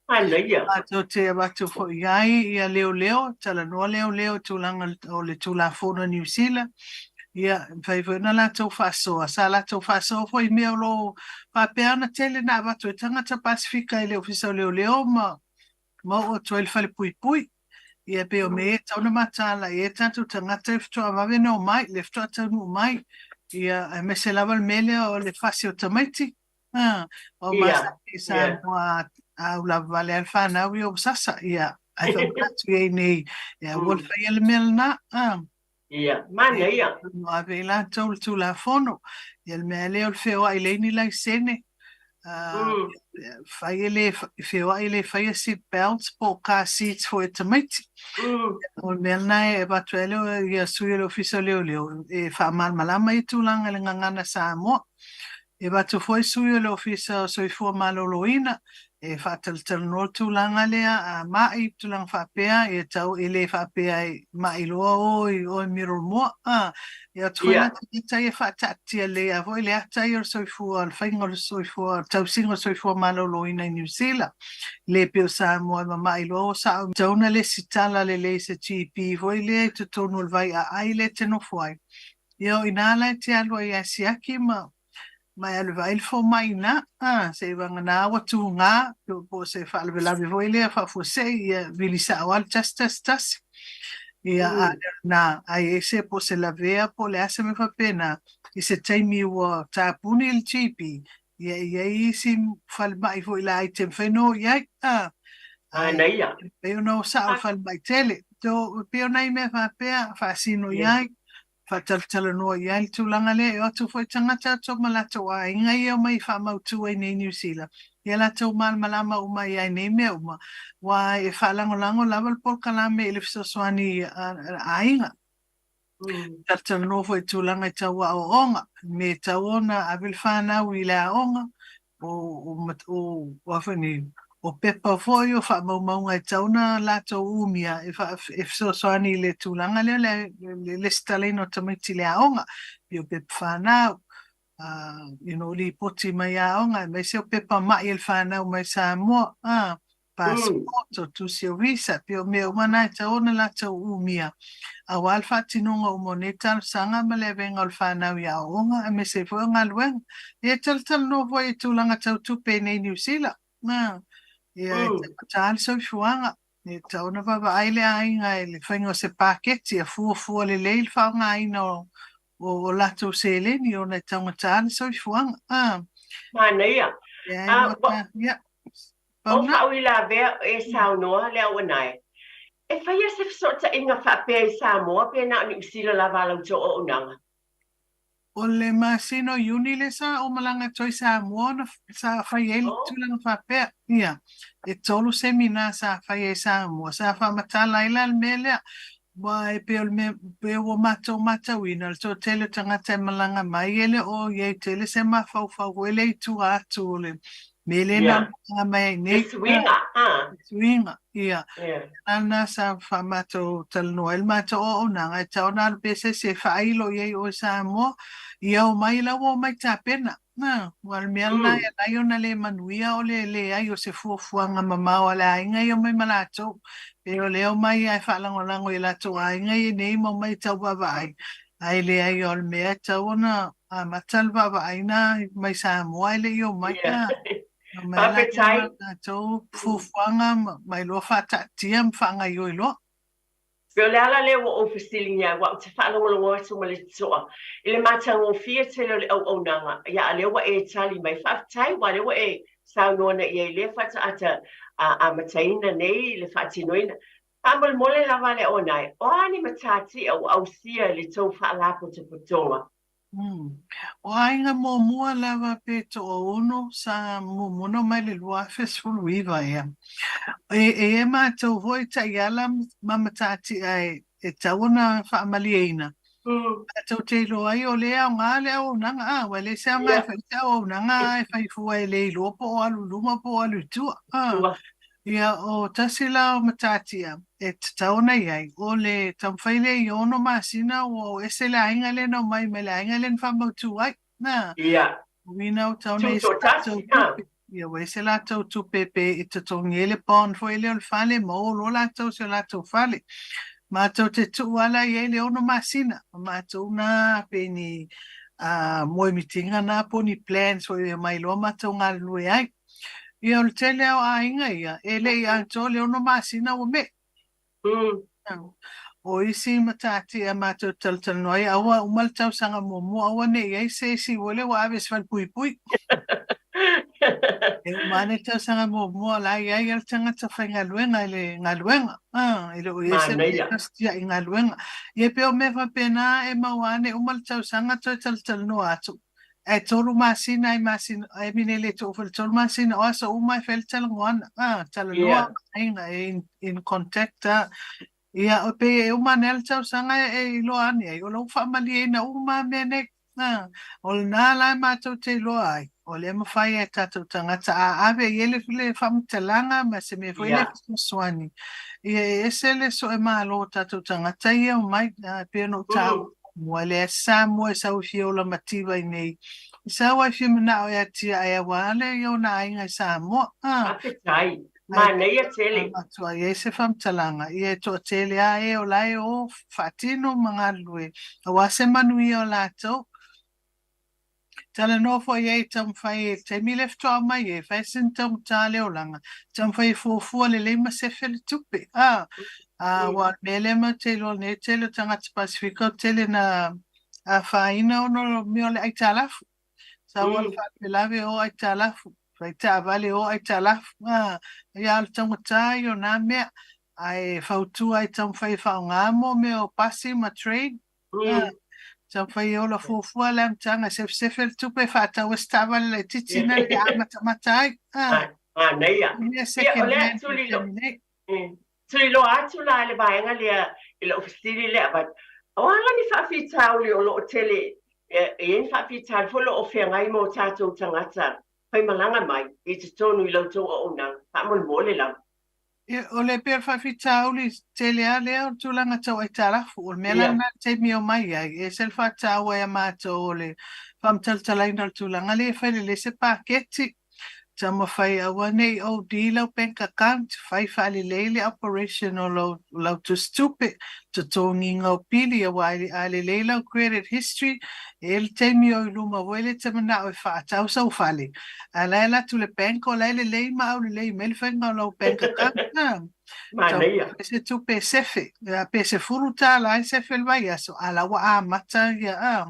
Manaia. Matou te avatu foi i ai ia leoleo, talanoa leoleo i tulaga o le Tulafono a Niu Sila, ia, e mafai foi ona latou faasoa. Sa latou faasoa foi i mea o lo o faapea ona tele na avatu ai tagata Pasefika i le Ofisa o Leoleo ma ma oo atu ai i le falepuipui. Ia, pei o mea ia e tatau ona mataala i ai tatou tagata e faatoa vave ona omai, le faatoa taunuu mai. Ia, aemaise lava le mea lea o le fasi o tamaiti. A, o masani i Samoa a ulavavale lava le fanau ia ua sasa, ia, ae faamanatu i ai nei, e aua le faia le mea lena, a. Ia, manaia. Ua ave i latou le Tulafono. Ia, le mea lea o le feoai leai ni laisene, fai e le, feoai e le faia seat belts po o car seats foi a tamaiti. O le mea lena e avatu ai lea ia sui o le Ofisa o Leoleo e faamalamalama ia tulaga i le gagana Samoa. E avatu foi sui o le Ofisa o Soifua Maloloina e faatalatalanoa le tulaga lea, a mai, tulaga faapea, e tau e le faapea e mai loa o i oe Middlemore, a, e atu foi la tagata ia faataatia lelei lava foi le ata ia o le soifua, le faiga o le soifua, le tausiga o le soifua maloloina i Niu Sila. Le pei o Samoa e mamai loa o sao tatau ona lesitala lelei i se GP foi lea i totonu o le vaiaai lea e te nofo ai. Ia o i ina la e te alu ai e asiaki ma ma e alu e vaai le fomai i ina, a, seivagana ua tuga, po o se faalavelave foi lea faafuasei, ia vili sao lava le 111. Ia, a le o lena, a i ai se po o se lavea po o le a se mea faapena, i se taimi ua tapuni le GP, ia e i ai isi falemai foi laiti e mafai ona o i ai, a, Manaia. E pei ona o sao i le falemai tele. So, e pei o nai mea faapea, faasino i ai, faatalatalanoa i ai le tulaga lea, e o atu foi tagata atoa ma latou aiga ia e omai e faamautu ai nei i Niu Sila, ia latou malamalama uma i ai nei mea uma, aua e faalagolago lava le polokalame i le fesoasoani a aiga. Talatalanoa foi i tulaga i tau aoaoga, me e tatau ona ave le fanau i le aoga, o a foi nei, o pepa foi, o faamaumauga e tatau ona latou umia e fesoasoani i le tulaga lea o le lesitalaina o tamaiti i le aoga, pei o pepa fanau, you know, lipoti mai aoga, aemaise o pepa mai e le fanau mai Samoa, passport, o tusi o visa, pei o mea uma na e tatau ona latou umia, aua le faatinoga uma o nei talosaga ma le avega o le fanau i aoaoga, aemaise ai foi o galuega. Ia e talatalanoa foi i tulaga tau tupe i nei Niu Sila, ia e taugata le soifuaga. E tatau ona vaavaai le aiga i le faiga o se paketi ia fuafua lelei le faaaogaina o latou seleni ona e taugata le soifuaga. A. Manaia. Leai A, ua ua, ta, ia, o pau na. faauilavea e saunoa le auanae. E faia se fesootaiga faapea i Samoa pe na o Niu Sila lava a la outou auaunaga? O le masina o Iuni lea sa ou malaga atu ai i Samoa ona sa fai ai le Oh. tulaga faapea. Ia, e tolu semina sa fai ai i Samoa, sa faamatala ai la le mea lea. Aua e pei o le mea, pei ua matou matauina le toatele o tagata e malaga mai e le o i ai tele se mafaufau foi lea i tua atu o le mea lea na Ia, malaga mai ai le nei. suiga, a. Le suiga, ia. Ia. Lana sa faamatou talanoa ai le matou auaunaga e tatau ona alu pea se isi e faailo i ai oe Samoa, ia omai la ua omai tapena. Na, aua o le mea lena e Mm. ala ai ona le manuia o le leai o se fuafuaga mamao a le aiga ia omai ma latou. Pei o lea omai ae faalagolago i latou aiga ia nei ma omai tau vaavaai. Ae leai o le mea e tatau ona amata le vaavaaiga mai Samoa ae le i omai. Ia. Na, omai la ia Faafetai. ma latou fuafuaga ma iloa faataatia ma faagaoioi loa. Pei o le ala lea ua ou fesiligia ai, aua ou te faalogologo atu ma le totoa i le matagofie tele o le auaunaga, ia a o lea ua e tali mai. Faafetai, aua o lea ua e saunoa nei i ai i lea faatoa amataina nei le faatinoina. Faamolemole lava le auaunae, o a ni matatia ua ausia e le tou faalapotopotoga? O aiga muamua lava pe toaono sa muamua ona omai i le 2019 ea. E i ai matou foi taiala ma matatia e tatau ona faamalieina. Matou te iloa ai o lea e aoga le auaunaga, a, aua e leai se aoga e fai se auaunaga e fai fua e le iloa po o alu i luma po o alu i tua. Tua. Ia, o tasi la o matatia e tatau ona i ai, o le taumafai lea i ono masina ua o ese le aiga lea na omai mai le aiga lea na faamautu ai. Na, uiga ua tatau ona i ai se latou Tutoatasi, a. tupe. Ia, ua i ai se latou tupe pe e totogi ai le bond foi lea o le fale ma o loa latou i se latou fale. Matou te tuu lava la i ai le ono masina, ma matou na pe ni moemitiga na po o ni plans foi e omai loa matou galulue ai. Ia, o le tele lava o aiga ia, e le i atoa le ono masina ua me'i. O isi matatia matou te talatalanoa ai, aua uma le tausaga muamua, aua ne i i ai se isi ua le ua ave i se falepuipui. E uma ane le tausaga muamua o la e i ai le tagata faigaluega i le galuega. E le o i ai se mea e Manaia. kasetiai i galuega. Ia e pei o mea faapena e maua ane uma le tausaga toe talatalanoa atu. Ae tolu masina ai masina, I mean e le tuu foi le tolu masina, o aso uma e fai le talanoaga, talanoa ma aiga e in contact. Ia, e pei e uma ane lava le tausaga e iloa ane ai, o la ua faamalieina uma mea nei. O lena la e matou te iloa ai, o lea e mafai e tatou tagata a ave i ai le faamatalaga ma se mea foi lea fesoasoani. Ia e ese le sue malo o tatou tagata ia omai, e pei ona ou taua muamua, e leai se Samoa e sau e fia ola mativa i inei. E sau lava e fia manao e atiae aua le ia ona aiga i Samoa. Faafetai. Ae Manaia tele. avatu ai ai se faamatalaga, ia e toatele lava e o la e o faatino ma galulue aua se manuia o latou. Talanoa foi i ai e taumafai e taimi lea faatoa aumai ai, fai sina taugata le olaga, taumafai e fuafua lelei ma sefe le tupe. A, aua o le mea lea matou te iloa nei, tele o tagata Pasefika o tele na afaina ona o mea o le aitalafu. Sau lava le faalavelave o aitalafu, fai taavale o aitalafu. A, ia o le taugata ia o na mea. Ae fautua ai taumafai e faaaoga mo mea o pasi ma train. Taumafai e ola fuafua le amataga, e sefesefe le tupe e faatau ai se taavale laitiiti na e amatamata ai. Manaia. Mea Ia, o second lea hand i le tuliloa taimi nei. Tuliloa atu la i le vaega lea i lau fesili lea avatu. O a la ni faafitauli o lo o tele, e i ai ni faafitauli foi o lo o feagai ma o tatou tagata faimalaga mai i totonu i la outou auaunaga? Faamolemole lava. Ia, o le pei o le faafitauli tele lava lea o le tulaga tau aitalafu. O le mea la lena i le taimi e omai ai, e ese le faataua ia matou o le faamatalatalaina o le tulaga lea e fai lelei se paketi. Taumafai aua ne i OD lau bank account, fai faalelei le operation o lou lau tusitupe, totogiga o pili, aua a lelei lau credit history, e i ai le taimi o i luma foi lea e te manao e faatau sau fale, ae la e alu atu i le bank o la e lelei ma aulelei mai le faiga o lau bank account. Manaia. Tau se tupe e sefe, pe $10 e sefe i le vaiaso, a la ua amata ia,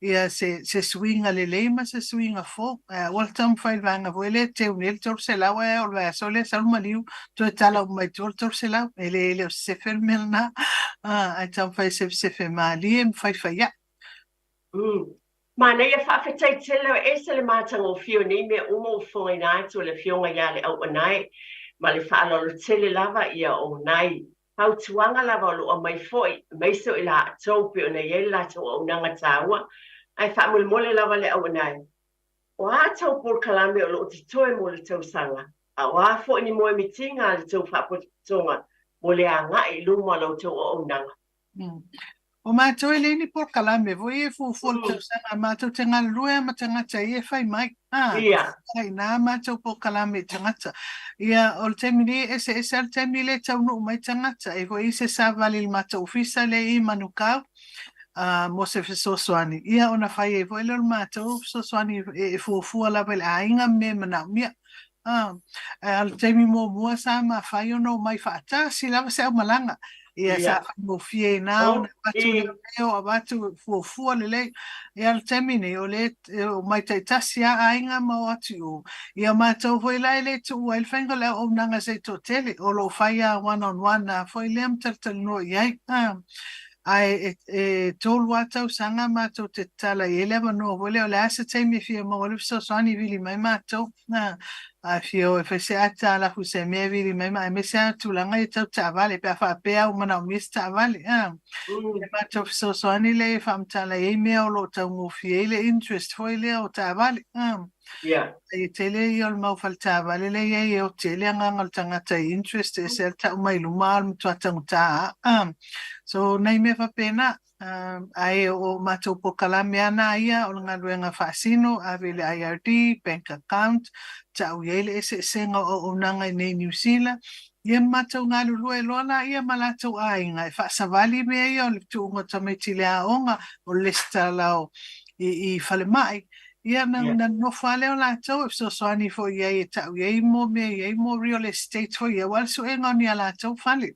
ia se, se suiga lelei ma se suiga fou. Ae aua le taumafai i le vaega foi lea e teu nei le 300 ae o le vaiaso lea sau le maliu toe tala uma mai tua le 300. E le, e le o se sefe le mea lena. Ae taumafai e sefesefe malie ma faifaia'i. Manaia, faafetai tele, e ese le matagofie o nei mea uma ua fofogaina atu e le Afioga ia Leauanae, ma le faaaloalo tele lava ia o nai fautuaga lava o lo o aumai foi, aemaise o i latou pei ona i ai le latou auaunaga taua. Ae faamolemole lava Leauanae, o a tou polokalame o lo o totoe mo le tausaga, a o a foi ni moemitiga a le tou Faapotopotoga mo le agai i luma o la outou auaunaga? O matou e leai ni polokalame foi e fuafua le tausaga, matou te galulue lava ma tagata ia e fai mai. A, i ina matou polokalame i tagata. Ia, o le taimi nei, e eseese lava le taimi lea e taunuu mai tagata. E foi i se savali i le matou ofisa lea i Manukau, mo se fesoasoani. Ia, ona fai ai foi lea o le matou fesoasoani e fuafua lava i le aiga ma mea e manaomia. A, o le taimi muamua sa mafai ona omai faatasi lava se aumalaga. Ia, sa faigofie ai na ona avatu leo, avatu fuafua lelei. Ia, o le taimi nei, o lea e omai taitasi lava aiga ma o atu i o. Ia, matou foi la e le tuua ai le faiga o le auaunaga se i toatele, o lo o fai lava one on one lava foi lea ma talatalanoa i ai. Ae e tolu lava tausaga matou te tatala i ai le avanoa foi lea, o le a se taimi e fia maua ai le fesoasoani, vili mai matou. A fia o e fai se aitalafu i se mea e vili mai, aemaise lava tulaga ia tau taavale, pe a faapea ua manaomia se taavale. E matou fesoasoani lea e faamatala i ai mea o lo o taugofie ai le interest foi lea o taavale. E tele ia o le mau faletaavale lea e i ai e oti ai le agaga o le tagata i interest, e ese lava le tau mai luma a o le matua taugata lava. So, nai mea faapena. Ae o matou polokalame lava na ia o le galuega faasino, ave i le IRD, bank account, tau i ai le eseesega o auaunaga i nei Niu Sila, ia ma matou galulue loa laia ma latou aiga e faasavali mea ia o le tuuga o tamaiti i le aoga, o le lesitala i falemai, ia na nonofo lava lea o latou e fesoasoani foi i ai e tau i ai mo mea i ai mo real estate foi ia, aua le suega o ni a latou fale.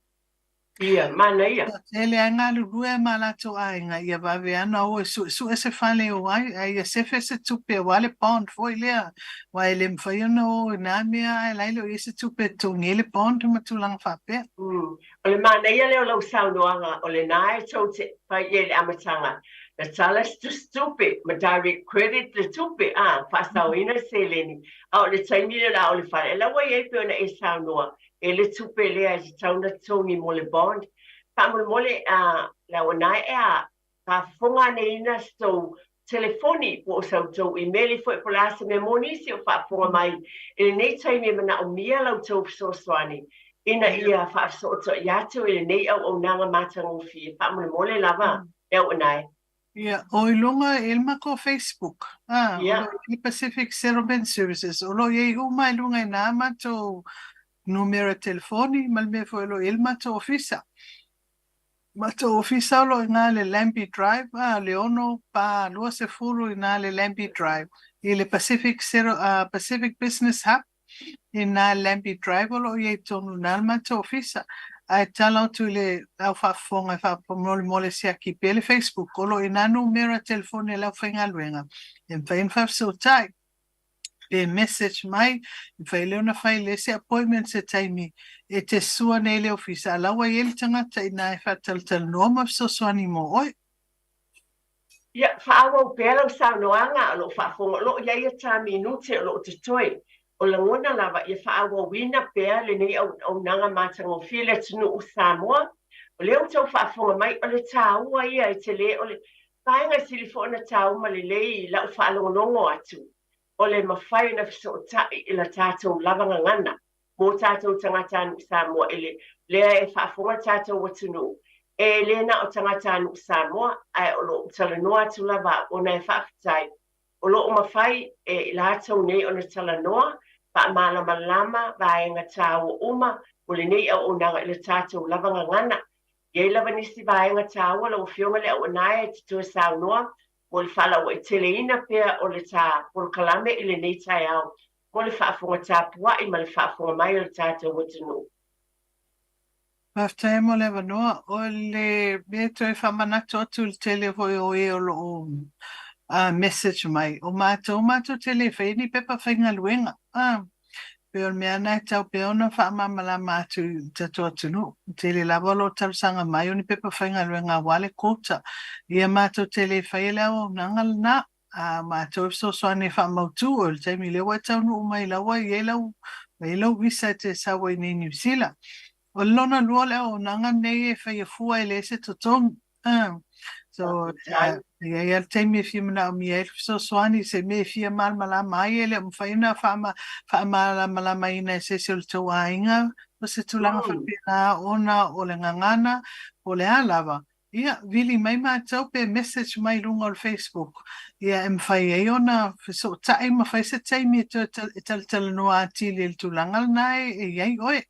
Ia, manaia. Toatele lava e galulue ma latou aiga, ia vave lava ona o e suesue se fale e o ai, ae ia sefe se tupe aua le bond foi lea, aua e le mafai ona o i na mea ae la e le o i ai se tupe e totogi ai le bond ma tulaga faapea. O le manaia lea o lau saunoaga, o lena e tou te fai i ai i le amataga, na tala se tusitupe ma direct credit le tupe, a, faasaoina le seleni, a o le taimi lea o le a o le fale, a la ua i ai pei ona e saunoa, e le tupe lea e tatau ona totogi mo le bond. Faamolemole, a, Leauanae, e a faafofoga aneina se tou telefoni po o sa outou imeli foi po o le a se mea mo nisi o faafofoga mai i lenei taimi e manaomia la outou fesoasoani ina ia faafesootai atu i lenei auaunaga matagofie. Faamolemole lava, Leauanae. Ia, o i luga i le matou Facebook, a, o lo o i ai Pacific Settlement Services, o lo o i ai uma i luga i nā matou numera telefoni ma le mea foi o lo o i ai le matou ofisa. Matou ofisa o lo o i ina le Lambie Drive, a, le 6 pa 20 i ina le Lambie Drive, i le Pacific, Pacific Business Hub, i nā Lambie Drive o lo o i ai tonu i ina le matou ofisa. Ae tatalo atu i le au faafofoga e faamolemole siaki pea le Facebook, o lo o i ina numera telefoni a le aufaigaluega e mafai ona faafesootai pe message mai, e mafai lea ona fai le isi appointment se taimi e te sua nei i le ofisa, a la ua i ai le tagata i ina e faatalatalanoa ma fesoasoani mo oe. Ia, faaauau pea lau saunoaga o lo o faafofoga, o lo o i ai ia ta minute o lo o totoe. O lagona lava ia faaauauina pea lenei auaunaga matagofie i le atunuu o Samoa. O lea ua tau faafofoga mai, o le taua ia e tele, o le vaega e sili foi ona taua ma lelei i lau faalogologo atu, o le mafai ona fesootai i la tatou lava gagana mo tatou tagatanuu Samoa i le lea e faafofoga le tatou atunuu, e le na o tagatanuu Samoa, ae o lo o talanoa atu lava au ona e faafetai o lo o mafai e i latou nei ona talanoa Faamalamalama vaega taua uma o lenei auaunaga i le tatou lava gagana. E i ai lava nisi vaega taua lau Afioga le Auanae e te toe saunoa mo le faalauaiteleina pea o le ta polokalame i lenei taeao mo le faafofoga tapuai ma le faafofoga mai o le tatou atunuu. Faafetai mo le avanoa. O le mea e toe faamanatu atu i le tele foi o e o lo o message mai, o matou, matou te le faia ni pepa faigaluega. Pei o le mea lena e tatau pea ona faamalamalama atu i le tatou atunuu. E tele lava o lo o talosaga mai o ni pepa faigaluega aua le quota. Ia matou te le faia le auaunaga lena. A matou e fesoasoani e faamautu o le taimi lea ua e taunuu mai la ua i ai lau, ua i ai lau visa e te sau ai nei i Niu Sila. O le lona lua o le auaunaga lenei e faia fua e leai se totogi. So, e i ai lava le taimi e fia manaomia ai le fesoasoani i se mea e fia malamalama ai, e le o mafai ona faamalamalamaina e se isi o le tou aiga po o se tulaga faapena ona o le gagana po o le a lava. Ia, vili mai matou pe message mai i luga o le Facebook, ia e mafai ai ona fesootai ma fai se taimi e toe e talatalanoa atili i le tulaga lena e i ai oe.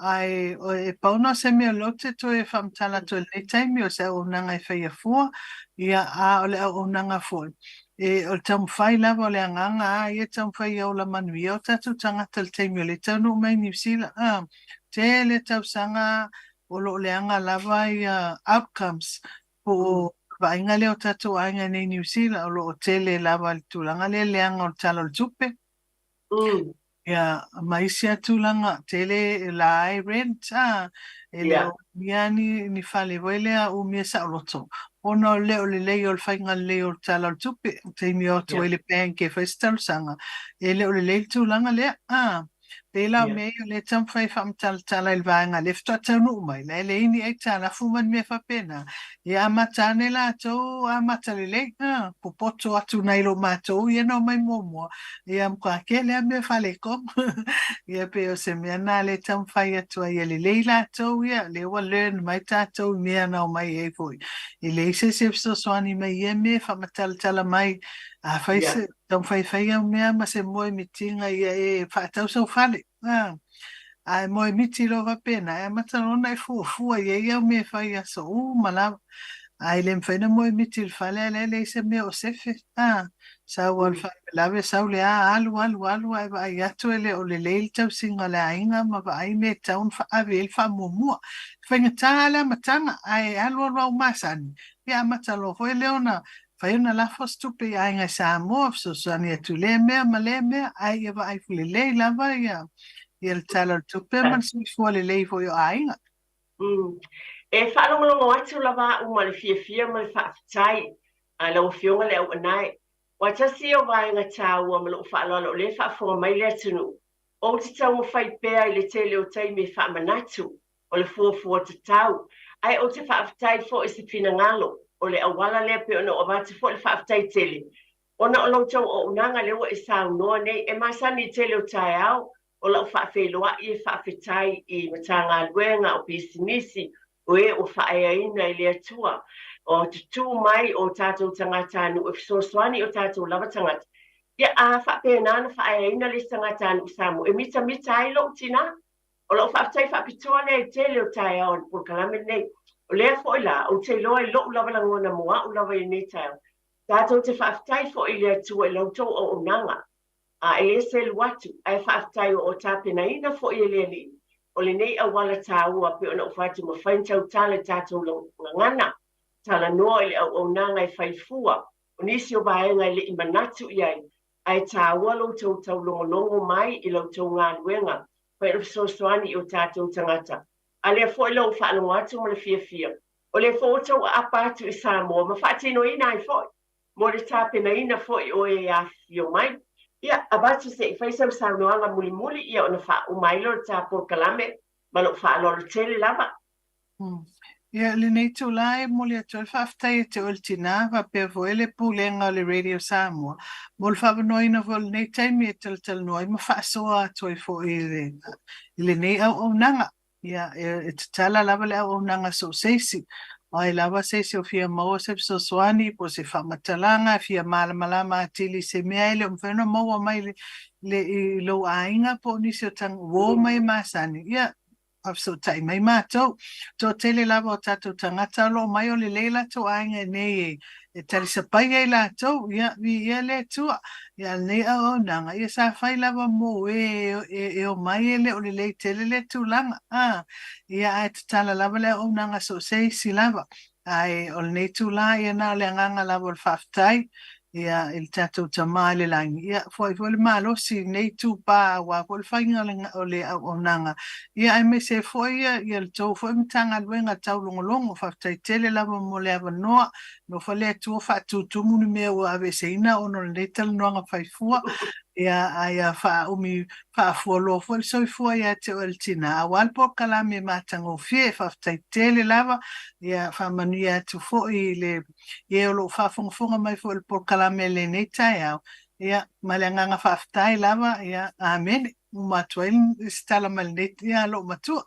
Ae e pau na o se mea o lea ou te toe faamatala atu ai i lenei taimi, o se auaunaga e faia fua, ia, a o le auaunaga foi, e, o le taumafai lava o le agaga lava ia e taumafai ia ola manuia o tatou tagata i le taimi o lea e taunuu mai i Niu Sila. A, tele tausaga o lo o leaga lava ia outcomes po o vaaiga lea o tatou aiga i nei Niu Sila, o lo o tele lava le tulaga lea leaga o le Tala o le Tupe. Ia, ma isi lava tulaga, tele e la ai rent, a, e le o umia ni, ni fale foi lea umia saoloto, ona o le o lelei o le faiga lelei o le Tala o le Tupe, taimi o atu ai le bank e fai se talosaga, e le o lelei le tulaga lea, a. Pei la o mea ia o lea e taumafai e faamatalatala i le vaega lea faatoa taunuu mai, la e leai ni aitalafu ma ni mea faapena. Ia amata ane latou amata lelei, a, popoto atu nai lo matou ia na omai muamua, ia matua tele lava mea faaletonu. Ia pei o se mea lena lea e taumafai atu ai ia lelei latou ia, lea ua learn mai tatou i mea na omai ai foi. E leai se isi e fesoasoani mai i ia mea e faamatalatala mai, afai se Taumafai e fai au mea ma se moemitiga ia e faatau sau fale. A, a e moemiti loa faapena, e amata loa ona e fuafua i ai au mea e fai i aso uma lava. A e le mafai ona moemiti i le fale ae la e leai se mea o sefe. A, sau lava le faalavelave, sau le a, alu, alu, alu, ae vaai atu e le o lelei le tausiga o le aiga ma vaai mea e tatau ona ave i ai le faamuamua. E faigata lava le amataga, ae alu alu lava ua masani, ia amata loa foi lea ona Fai ona lafo se tupe i aiga i Samoa, fesoasoani atu i lea mea ma lea mea, ae ia vaai lelei lava ia ia le Tala o le Tupe ma le soifua lelei foi o aiga. E faalogologo atu lava au ma le fiafia ma le faafetai a lau Afioga le Auanae. Ua tasi ia o vaega taua ma lou faaaloalo o lea e faafofoga mai le atunuu. Ou te taumafai pea i le tele o taimi e faamanatu o le fuafua tatau. Ae ou te faafetai foi i se finagalo o le auala lea pei ona ou avatu foi le faafetai tele ona o lo outou auaunaga lea ua e saunoa nei. E masani i le tele o taeao o lau faafeiloai e faafetai i Matagaluega o Pisinisi o e ua faaeaina e le Atua o tutū mai o tatou tagatanuu e fesoasoani i o tatou lava tagata. Ia, a faapena ona faaeaina le isi tagatanuu Samoa e mitamita ai lou tinā. O lau faafetai faapitoa lea i tele o taeao i le polokalame lenei. O lea foi la, ou te iloa i lou lava lagona mo a'u lava i lenei taeao, tatou te faafetai foi i le Atua i la outou auaunaga, a e le selu atu, ae faafetai o o tapenaina foi e le Alii o lenei auala taua pei ona ou fai atu, mafai ona tautala i tatou gagana, talanoa i le auaunaga e fai fua o nisi o vaega e le i manatu i ai, ae taua lo outou taulogologo mai i la outou galuega fai o le fesoasoani i o tatou tagata. A lea foi lou faalogo atu ma le fiafia, o lea foi ua outou aapa atu i Samoa ma faatinoina ai foi mo le tapenaina foi o e afifio mai. Ia, avatu se i fai sau saunoaga mulimuli ia ona faauma ai lea o le ta polokalame ma lou faaaloalo tele lava. Ia, i lenei itula e momoli atu ai le faafetai ia te oe le tinā, faapea foi le Pulega o le Radio Samoa mo le faavanoaina foi o lenei taimi e talatalanoa ai ma faasoa atu ai foi i le, i lenei auaunaga. Ia, e, e tatala lava le auaunaga so o se isi. O ai lava se isi o fia maua se fesoasoani po o se faamatalaga e fia malamalama atili i se mea e le o mafai ona maua mai le i lou aiga po o nisi o uo ma e masani, ia, faafesootai mai matou. Toatele lava o tatou tagata o lo o mai o lelei latou aiga i inei e talisapaia i latou, ia, viia le Atua. Ia, a o lenei auaunaga, ia sa fai lava mo e e omai e le o lelei tele lea tulaga, a, ia, ae tatala lava le auaunaga so o se isi lava. Ae o lenei itula, ia na o le agaga lava o le faafetai, ia, i le tatou Tama i le lagi, ia, foai foi le malosi i lenei itupa aua foi le faiga o le auaunaga, ia, aemaise ai foi ia, ia le tou foi Matagaluega Taulogologo. Faafetai tele lava mo le avanoa. Alofa le Atua faatutumu ni mea ua aveeseina ona o lenei talanoaga faifua, ia, a ia faaumi faafualoa foi le soifua ia te oe le tina, aua le polokalame matagofie. Faafetai tele lava, ia faamanuia atu foi i le i e o lo o faafogafoga mai foi i le polokalame i lenei taeao, ia, ma le agaga faafetai lava, ia, amene. Uma atu ai se tala mai lenei, ia, loomatua.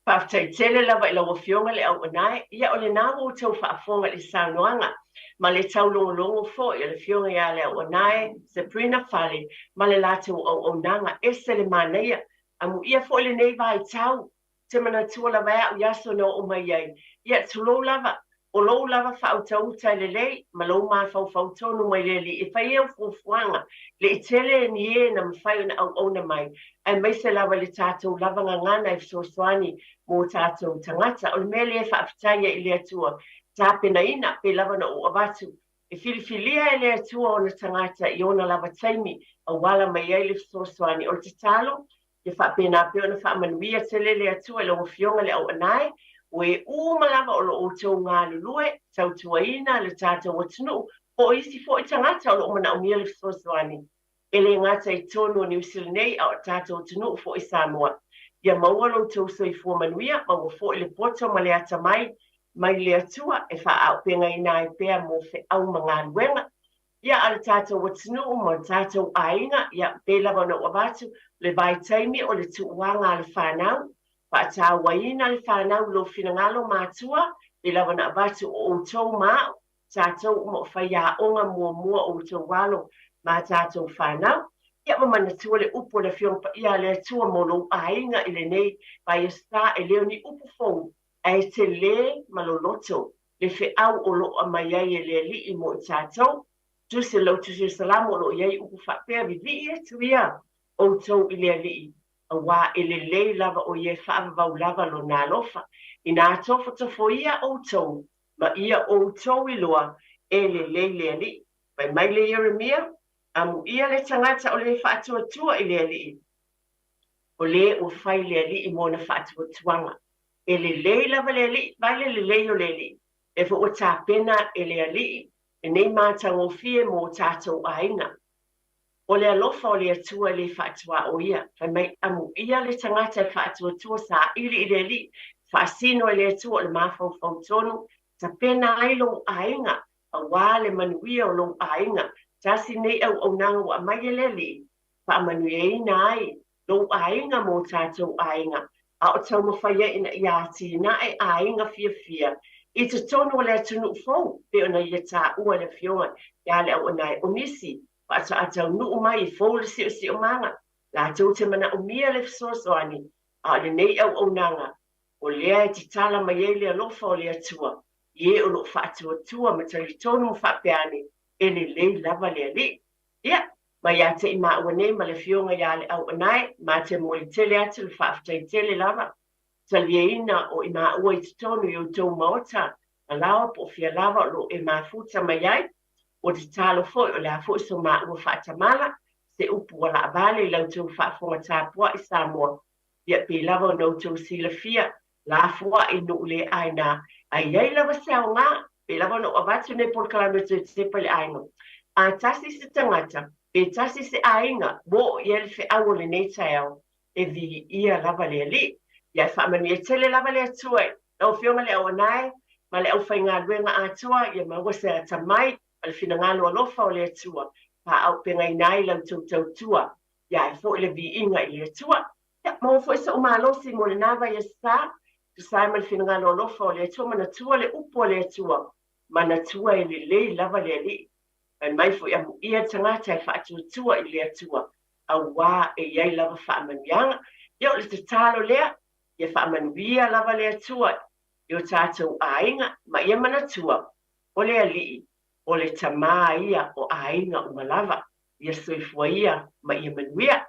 Faafetai tele lava i lau Afioga le Auunae. Ia, o lena ua outou faafofoga i le saunoaga ma le taulogologo foi a le Afioga ia le Auunae Sabrina Fale ma le latou auaunaga. Ese le manaia. Amuia foi lenei vaitau. Ou te manatua lava e au i aso na oo mai ai. Ia, tulou lava, O lou lava faautauta e lelei, ma lou mafaufau tonu mai le Alii e fai ai au fuafuaga, le i tele ni e na mafai ona auauna mai, aemaise lava i le tatou lava gagana e fesoasoani mo tatou tagata. O le mea lea e faafetai ai i le Atua, tapenaina, pei lava ona ou avatu, e filifilia e le Atua ona tagata i ona lava taimi, auala mai ai le fesoasoani. O le tatalo, Ia faapena pea ona faamanuia tele le Atua i lau Afioga le Auanae, o e uma lava o lo o outou galulue, tautuaina le tatou atunuu, po o isi foi tagata o lo o manaomia le fesoasoani, e le gata i totonu o Niu Sila nei, a o le tatou atunuu foi Samoa. Ia maua lo outou soifua manuia, maua foi le poto ma le atamai mai le Atua e faaaupegaina ai pea mo feau ma galuega. Ia, a le tatou atunuu ma le tatou aiga, ia, pei lava ona ou avatu, le vaitaimi o le tuuaga a le fanau, faatauaina le fanau i lou finagalo matua, pei lava ona avatu o outou ma au, tatou uma o faiaoga muamua o outou alo ma tatou fanau. Ia, ma manatua le upu a le Afioga Paia a le Atua mo lou aiga i lenei vaiaso, e le o ni upu fou, ae tele ma loloto le feau o lo o aumai ai e le Alii mo i tatou. Tusi lau Tusi o Salamo o lo o i ai upu faapea, Vivii atu ia outou i le Alii, auā e lelei lava o ia e faavavau lava lona alofa. Inā tofotofoia outou, ma ia outou iloa e lelei le Alii. Fai mai le Ieremia, Amuia le tagata o le faatuatua i le Alii, o le ua fai le Alii mo ona faatuatuaga. E lelei lava le Alii, vaai le lelei o le Alii, lea foi ua tapena e le Alii lenei matagofie mo o tatou aiga. O le alofa o le Atua e le faatuaoia. Fai mai, amuia le tagata e faatuatua saili i le Alii, faasino e le Atua o le mafaufau tonu, tapena ai lou aiga, auā le manuia o lou aiga. Tasi nei auaunaga ua aumai e le Alii, faamanuiaina ai lou aiga ma o tatou aiga, a o taumafai ai ina ia atinae aiga fiafia i totonu o le atunuu fou, pei ona ia taua e le Afioga ia Le Auanae. O nisi, faatoa taunuu mai e fou le siosiomaga, latou te manaomia le fesoasoani, a o lenei auaunaga, o lea e tatala mai ai le alofa o le Atua i e o lo o faatuatua ma talitonu ma faapea ane, e lelei lava le Alii. Ia, ma ia te i māua nei ma le Afioga ia Le Auanae, ma te momoli tele atu le faafetai tele lava, talieina o i māua i totonu i outou maota, alaoa po o fea lava o lo o e mafuta mai ai. Ua tatalo foi o le a foi so māua faatamala, se upu ua laavale i la outou faafofoga tapuai Samoa. Ia, pei lava ona outou silafia, lafoai i nuu le aina, a i ai lava se aoga, pei lava ona ou avatu lenei polokalame toe tepa i le aiga. A tasi se tagata, pe tasi se aiga, ua oo i ai le feau o lenei taeao, e viia lava le Alii. Ia e faamanuia tele lava le Atua i lau Afioga le Auanae ma le aufaigaluega atoa, ia maua se atamai ma le finagalo alofa o le Atua, faaaupegaina ai la outou tautua, ia ae foi le viiga i le Atua. Ia, maua foi sou malosi mo lena vaiaso sa. Tusa ai ma le finagalo alofa o le Atua, manatua le upu a le Atua, manatua e lelei lava le Alii. Fai mai foi, Amuia le tagata e faatuatua i le Atua, auā e i ai lava faamanuiaga. Ia, o le tatalo lea, ia faamanuia lava le Atua i o tatou aiga, ma ia manatua, o le Alii, o le Tama ia o aiga uma lava. Ia soifua ia ma ia manuia.